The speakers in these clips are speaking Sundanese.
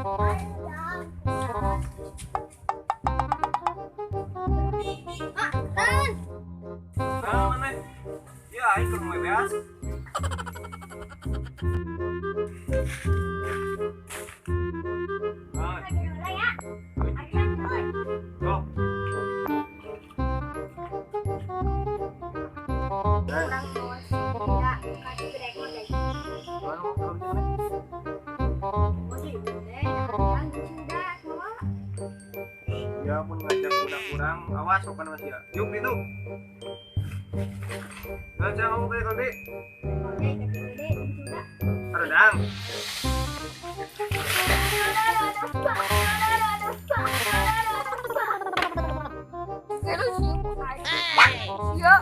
Ah, kan. Nah, mana? Ya, aing keur moe beas. Ah, ya. Go. Kurang bos. Ya, kasih rekor deh. Ya mun ngajak budak kurang, awas sopan masih ya. Yuk itu. Nah, jangan kamu kayak kondi. Redang. Ya.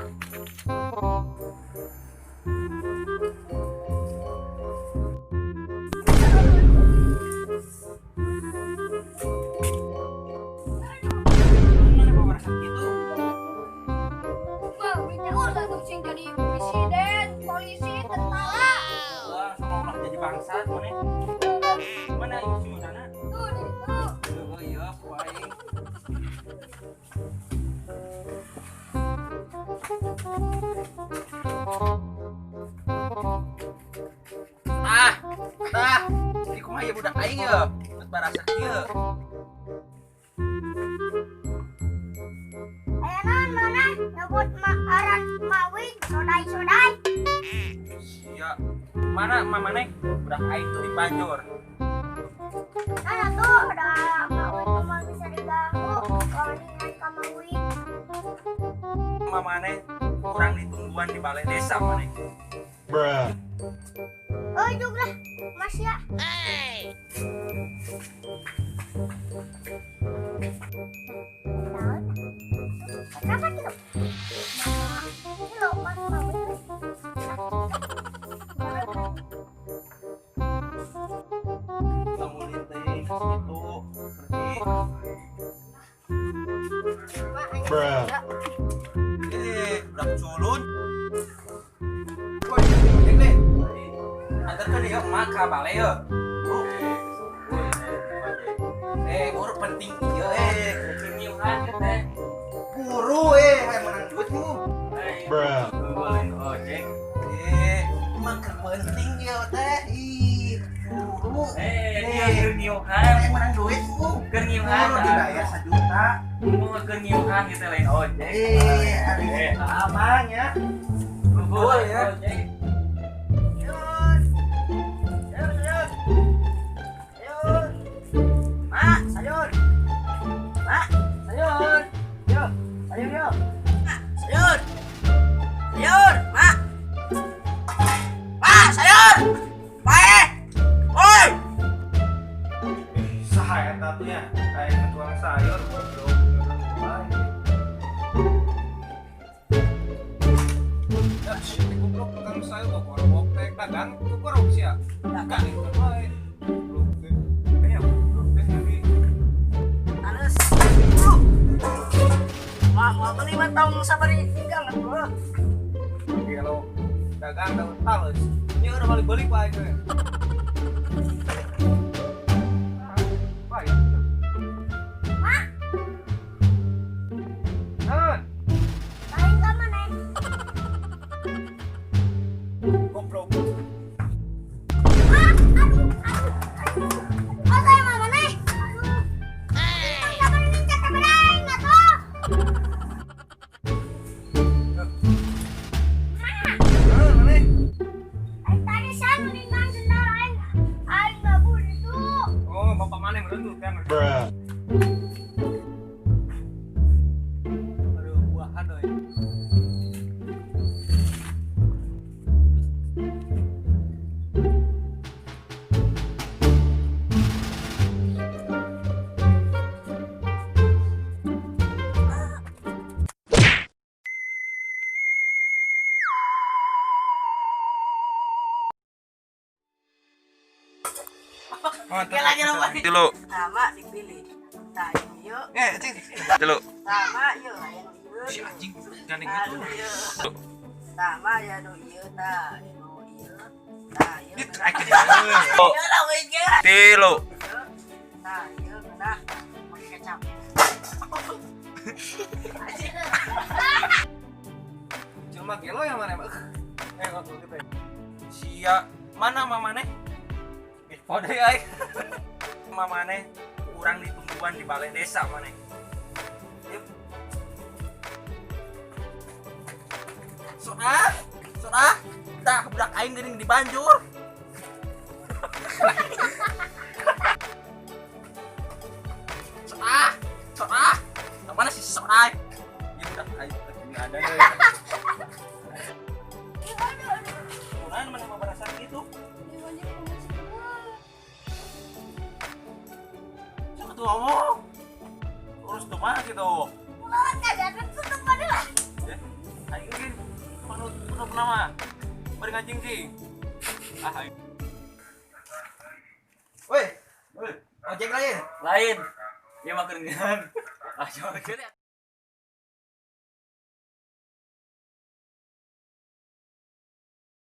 Jadi presiden, polisi, tentara. Wah, semua orang jadi bangsa, mana? Mana isu sana? Tuh, di situ. Oh iya, aing. Ah, tah. Jadi kumaha ya budak aing ya? Geus barasa kieu. Aya naon mana? Nyebut aran mawin sodai-sodai. Sia, mana mamane? Budak aing tuh dibanjur. Nah tuh, udah mawin mah bisa diganggu. Kawaningan ka mawin. Mamane kurang ditungguan di balai desa maneh. Bruh. Oh, juga lah, Mas ya. Hey. Kenapa gitu? Ini loh, Mas mawin. Kamu linteng situ pergi. Bruh. Budak culun. Woi, dek. Antarkeun ieu emak ka bale yeuh. Buru. Buru penting ieu Penyuhan teh. Buru hayang menang duit mu. Bruh. Lain ojek. Emang keur penting ieu teh. Ih, buru. Dia keur nyiuhan. Hayang menang duit mu. Keur nyiuhan. Buru dibayar 1 juta. Mau keur nyiuhan gitu lain ojek. Abang ya. Buru ya. Sayur. Mak, sayur. Mak, sayur. Yo, sayur yo. Mak, sayur. Sayur, mak. Mak, sayur. Bae. Oi. Saha eta tuh ya? Kayak tukang sayur goblok. Ya, si goblok tukang sayur kok goblok teh dagang goblok sia. Dagang itu bae. Goblok teh. Kayaknya goblok teh tadi. Anes. Wah, mau beli mah tong sabari tinggal atuh. Kalau dagang daun tales. Ini udah balik-balik bae teh. Bae. Mak, Nah, lain ka mana? goblok. Ah, aduh, aduh, aduh. Oh, saya mah mana? Aduh. Tong sabari nincak ka aing atuh. Nah, maneh. Aing tadi saya mendingan sendal aing. Aing ngabur itu. Oh, bapak maneh meureun tuh kan. Bruh. Aduh, buahan euy. Lagi lagi. Tilu. Sama dipilih. Tah ieu. Tilu. Sama ieu aya nu ieu. Si anjing gandeng Tah itu. nu ieu. Sama ya nu ieu tah nu ieu. Tah ieu. Oh. Ieu lah we ieu. Tilu. Kecap. Jelema gelo yang mana emang? Waktu itu teh. Sia mana mamane? Pode aing. Mamane urang ditungguan di balai desa maneh. Yuk. Soah, soah, tah budak aing geuning di banjur. Soah, soah. Mana si soah? Ieu budak aing ini ada deh. Kurang mana babarasan gitu. Siapa tuh ngomong? Urus tuh mah gitu. Ulah kagak tutup pada lah. Ya, aing ge manut manut nama. Bari ngajing sih. Ah, aing. Woi, Woi, ojek lain. Lain. Dia mah keur ngeunaan. Ah, coba.